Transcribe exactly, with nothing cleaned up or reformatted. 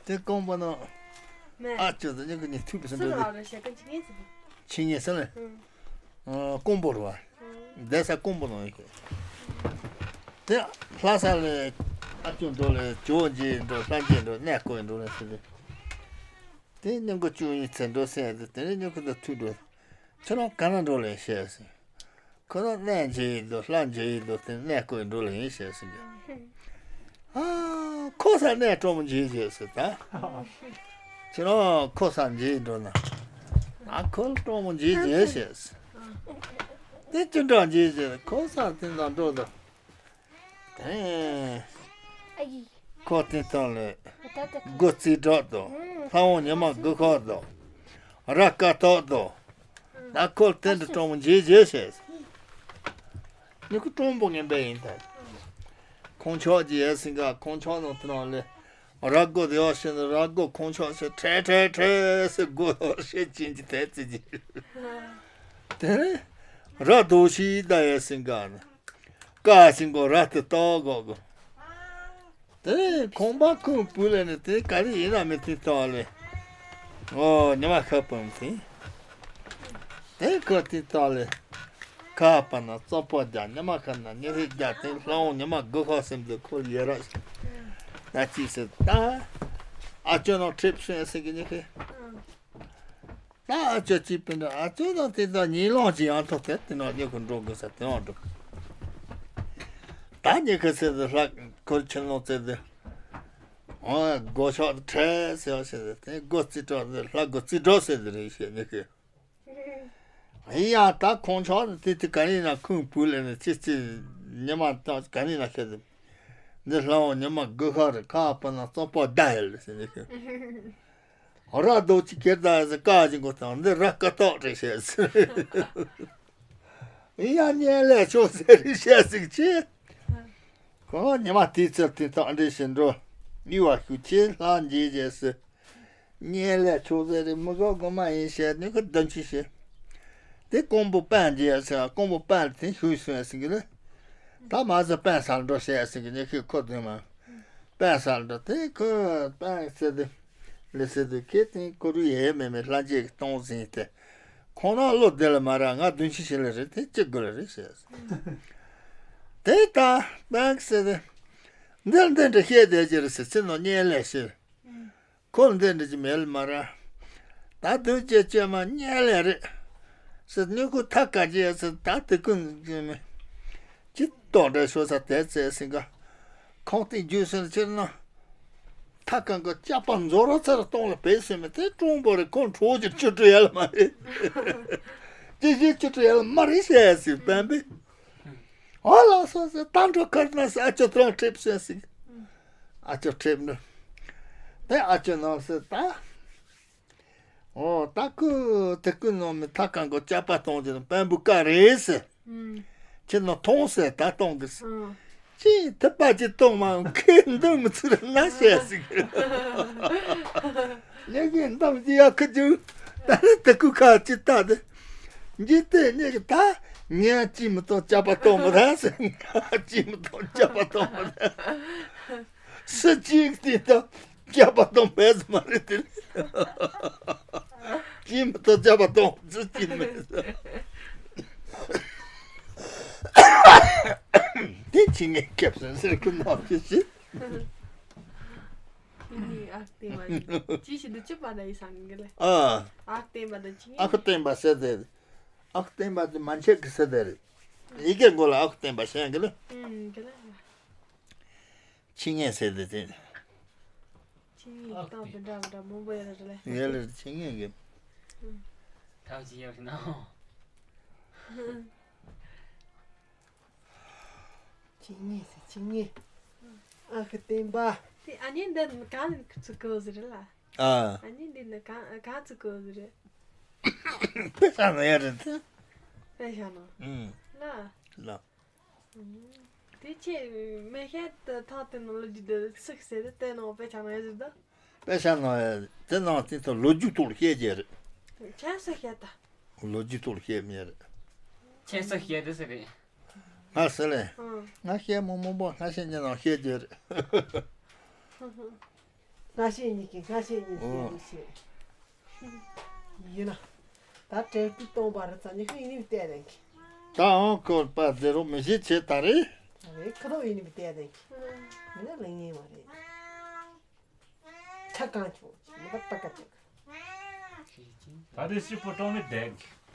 དེ་རྐང་པ་ན་མེ། ཨ་ཅོ་དང་མཉམ་གི་ནི་ཐུག་པའི་སེམས་སུ་ལ་རེ་བྱེད་ཀྱི་འཆི་ངེས་ཟེར། འཆི་ངེས་ཟེར་ལེ། ཨང་། ཨ། རྐང་པ་རེད་བ། བསྡད་ས་རྐང་པ་ན་ཡོད་གི། དེ་ལྷ་ས་ལ་ཨ་ཅོ་འགྲོ་ལེ། ཇོ་བོ་རྗེ་འགྲོ། ལྷ་རྗེ་འགྲོ། གནས་སྐོར་འགྲོ་ལེ་ཟེར་ཏེ། དེ་མཉམ་གི་བཅུ་གཉིས་ཚེ་འགྲོ་ཟེར་ཏེ། དེ་ནས་མཉམ་གི་དང་ཐུག་འགྲོ། ཁྱེད་རང་ག་ན་འགྲོ་ལེ་ཞེས་ཟེར། ཁོ་རང་གནས་མཇལ་ཡི་འདུག་ལྷ་མཇལ་ཡི་འདུག་དེ་གནས་སྐོར་འགྲོ་ལེ་ཡིན་ཞེས་ཟེར་གྱི། ཨ། ཁོ་ས་གནས་སྤྲང་པོ་མཇལ་ཞེས་ཟེར་ད། ཁྱེད་རང་ཁོ་ས་མཇལ་འགྲོ་ན། ཨ། ཁོ་སྤྲང་པོ་མཇལ་ཞེས་ཟེར། དེ་ཅི་འདྲ་མཇལ་ཞེས་ཁོ་ས་དེ་འདྲ་འགྲོ་དང་། དེ། ཨ་ཡི། ཁོ་དེ་ཐང་ལ། ད་ད་ད། དགུ་རྩིས་གྲོགས་དང་། ལྷ་དབང་ཉི་མ་དགུ་ཁོག་དང་། ར་དཀར་ཐོག་དང་། ད་ཁོ་དེ་འདྲ་སྤྲང་པོ་མཇལ་མཇལ་བྱས། ནི་ཁོ་སྤྲང་པོ་ངན་པ་ཡིན་ད། ཁོང་ཆོག་ཅི་ཡས་ཟིན་ག་ཁོང་ཆོག་ནང་དེ་ནང་ལ། ར་སྒོ་དེ་ཡོག་བྱས་ནས་ར་སྒོ་ཁོང་ཆོག་བྱས་ཁྲེ་ཁྲེ་ཁྲེ་ཟེར་སྒོ་ཡོག་བྱས་ཅན་གྱི་དེ་ཙི་ཅི། དེ་ནས་ར་རྡོ་ཞིག་ད་ཡས་ཟིན་ག་ནི། ཀ་ཞིང་གོ་ར་དེ་ཏོག་གོ་གོ། དེ་ཁོང་པ་ཁོང་བུ་ལས་ནི་དེ་ག་རེ་ཡིན་ན་མི་དེ་ཏོག་ལས། ཨོ་ཉི་མ་ཤར་པོ་མི་དེ། དེ་ཁོ་དེ་ཏོག་ལས། ཁ་པ་ན་གཙོ་པོ་རྒྱ་ཉི་མ་ཤར་ན་ཉི་ཧེ་རྒྱ་དེ་ལྷ་དབང་ཉི་མ་དགུ་ཁ་སེམས་དེ་ཁོ་ཡེ་ར་ཞིག་ད་ཅི་ཟེར་ད། ཨ་ཅོ་ནང་ཁྲིད་སོང་ཟེར་གི་ཉི་ཧེ། ད་ཨ་ཅོ་ཅི་པིན་ད་ཨ་ཅོ་དང་དེ་དང་ཉིན་ལོང་ཅི་ཡང་ཐོག་དེ་དེ་ནང་ཉེ་ཁོ་འགྲོ་དགོས་ས་དེ་ཡང་འགྲོ། ད་ཉེ་ཁོ་ཟེར་དེ་ལྷ་ཁོར་ཆེན་ལོང་ཟེར་དེ། ཨོ་སྒོ་ཕྱོགས་དེ་ཁྲལ་ཟེར་བ་ཟེར་དེ་དེ་སྒོ་རྩིས་གྲོགས་དེ་ལྷ་སྒོ་རྩིས་གྲོགས་ཟེར་དེ་རེད་ཤེས་ཉེ་ཁོ། ཡིན་ཡང་ད་ཁོང་ཆོག་དེ་དེ་ག་ནི་ན་ཁུངས་བུ་ལས་ནས་ཅི་ཅི་ཉི་མ་ད་ག་ནི་ན་ཤེས་དེ། འདི་ལྷ་དབང་ཉི་མ་དགུ་ཁ་རེ་ཁ་པ་ན་གཙོ་པོ་ད་ཡལ་ཟེར་ཉེ་ཁོ། ར་རྡོ་ཅིག་ཁྱེར་ད་ཟེར་ཀ་ཅིག་མགོ་བཏང་འདི་ར་ཀ་ཏོག་རེད་ཟེར། ཡང་བརྙན་ལས་ཆོག་ཟེར་རེད་ཟེར་ཟིག་ཆེ། ཁོང་ཉི་མ་དེའི་ཚེ་དེ་དང་འདྲེ་ཞིག་འགྲོ། ཡུལ་བ་ཤུགས་ཆེ་ལྷ་འཇིགས་བྱས་སུ། བརྙན་ལས་ཆོག་ཟེར་རེད་མི་གོ་དགོས་མ་ཡིན་ཞེས་ནི་ཁོ་བདུན་ཅི་ཞེས། དེ་ཀོང་པོ་པན་འཇིགས་ཟེར་ཀོང་པོ་པན་དེ་ཞུས་སོང་ཟིག་གི་ལ། ད་མ་ཟ་པན་སར་འགྲོ་ཟེར་ཟིག་གི་ཉི་ཁོས་ཁོ་དོན་མ། པན་སར་འགྲོ་དེ་ཁོ་པན་ཟེར་དེ། ལི་ཟེར་དེ་ཁེ་དེ་ཁོ་རུ་ཡེ་མེ་མེ་ལྷ་འཇིགས་གཏོང་ཟིན་ཏེ། ཁོང་རང་བློ་བདེ་ལ་མ་ར་ང་བདུན་ཅི་ཞིག་ལ་རེད་དེ་གཅིག་དགོས་ལ་རེད་ཟེར། དེ་ད་པན་ཟེར་དེ། འདིར་འདི་འདྲ་བཤད་བསྡད་ཀྱི་རེད་ཟེར་ཚེ་ནོ་བརྙན་ལས་ཤེས། ཁོ་འདི་འདྲ་ཅི་མེད་ལ་མ་ར། ད་དུས་ཅི་བཅོས་མ་བརྙན་ལས་རེད། ཟེར་ནུས་ཁུ་ཐ་ཀ་ཅི་ཟེར་ད་དེ་ཀུན་ཅི་མེད། ཅི་ཏོག་འདྲ་ཤོར་ས་དེ་ཚེ་ཟིན་ག་ཁོང་དེ་རྒྱུས་སོན་ཕྱིར་ན། ཐ་ཀ་གི་ཅག་པ་མཛོ་ར་ཚར་གཏོང་ལ་བེད་སོང་མེད་དེ་ཀྲུང་པོ་རེད་ཁོང་གྲོགས་ཀྱི་བཅུ་དྲུག་ཡ་ལ་མ་རེད། ཅི་ཞིག་བཅུ་དྲུག་ཡ་ལ་མ་རེད་ཤེས་ཡ་ཟིག་བན་པས། ཨོ་ལགས་སོ་ཟེར་ད་འགྲོ་ཁར་ན་ཟེར་ཨ་ཅོ་ཏྲང་ཁྲིད་སོང་ཟིག་ཨ་ཅོ་ཁྲིད་ནི། དེ་ཨ་ཅོ་ནང་ཟེར་ད། ཨོ་ད་ཁོས་དེ་ཀུན་ནང་མི་ཐ་ཀ་མགོ་ཅག་པ་གཏོང་གི་ནི་བན་བུ་ཀ་རེད་ཟེར། ཁྱེད་ནང་མཐོང་ཟེར་ད་གཏོང་གི་ཟེར། ཨང་། ཅི་ཐུབ་པ་ཅི་གཏོང་མ་ཁོས་འདང་མི་ཚུར་ན་བཤད་ཟིག་ཉེ་གི་འདང་ཅི་ཡ་ཁི་ཅུ། ད་རེ་དེ་ཀུ་ཁ་ཅི་ལྟ་དེ། འཇིག་རྟེན་ཉེ་གི་ད་ངས་ཅི་མི་གཏོང་ཅག་པ་གཏོང་མི་ད་ཟེར། ངས་ཅི་མི་གཏོང་ཅག་པ་གཏོང་མི་ད། སུ་གཅིག་དེ་ད། སྐྱབས་པ་དང་བས་སུ་མ་རེད་དེ། ཅི་མི་ཐོག་སྐྱབས་པ་དང་ཙི་ཅི་མེད། དེ་ཅི་ངས་སྐྱབས་སུ་ཟེར་གི་མ་ཕྱི་ཞིག་ཨ་ཁུ་སྟོན་པ་ཟེར་དེ། ཨ་ཁུ་སྟོན་པ་དེ་མན་ཆད་ཀྱི་ཟེར་དེ་རེད། ཡི་གེ་མགོ་ལ་ཨ་ཁུ་སྟོན་པ་ཟེར་གི་ལ། འཆི་ངེས་ཟེར་དེ་དེ། འཆི་ངེས་ཀྱི་རྟགས་དེ་འདྲ་མི་འདྲ་མང་པོ་ཡོད་རེད་ལེ། ཡོད་ལེ་འཆི་ངེས་ཀྱི། ཐབས་ཅི་ཡོད་ན། འཆི་ངེས་ཟེར་འཆི་ངེས། ཨ་ཁུ་སྟོན་པ། དེ་ཨ་ནི་འདི་གང་ཚུགས་གོ་ཟེར་ལ། ཨ། ཨ་ནི་འདི་ནི་གང་གང་ཚུགས་གོ་ཟེར། དཔེ་ཆ་ནང་ཡོད་རེད་དེ། དཔེ་ཆ་ནང་། ཨུམ། ལ། ལ། དེ་ཁྱེད་མི་ཤེས་དུ་ཐག་དེ་ནང་ལོ་རྒྱུས་དེ་སུག་ཟེར་དེ་དེ་ནང་དཔེ་ཆ་ནང་ཡོད་ཟེར་ད། དཔེ་ཆ་ནང་ཡོད་དེ་ནང་དེ་ཚོ་ལོ་རྒྱུས་ཐོག་ལ་བཤད་རྒྱུ་རེད། ཁྱེད་སུ་ཤེས་ད། ལོ་རྒྱུས་ཐོག་ལ་བཤད་མེད་རེད། ཁྱེད་སུ་ཤེས་དེ་སུ་རེད། ང་ཟེར་ལེ། ཨང་། ང་ཤེས་མོ་མོ་པོ་ང་ཤེས་ཉེ་ནང་ཤེས་རྒྱུ་རེད། སྔ་ཕྱི་གཉིས་ཀྱི་སྔ་ཕྱི་གཉིས་ཀྱི་ཨོ། ལུགས་ཤེས། ཡིན་ན། ད་ཏྲེ་ཏུ་གཏོང་པ་རེད་ཙང་ཉི་ཤུ་ཡིན་ནི་བལྟས་ལེན་གི། ད་འོང་ཁོ་པ་ཟེར་རོ་མི་ཤེས་བྱེད་ད་རེད། ད་རེད་ཁ་ཐོག་ཡིན་ནི་བལྟས་ལེན་གི། ཡིན་ན་ལེན་ངེས་མ་རེད། ཆ་གང་བྱུང་མི་ད་པ་ཀ་ཅིག། ད་དེ་སི་པོ་གཏོང་མི་བསྡད་གི།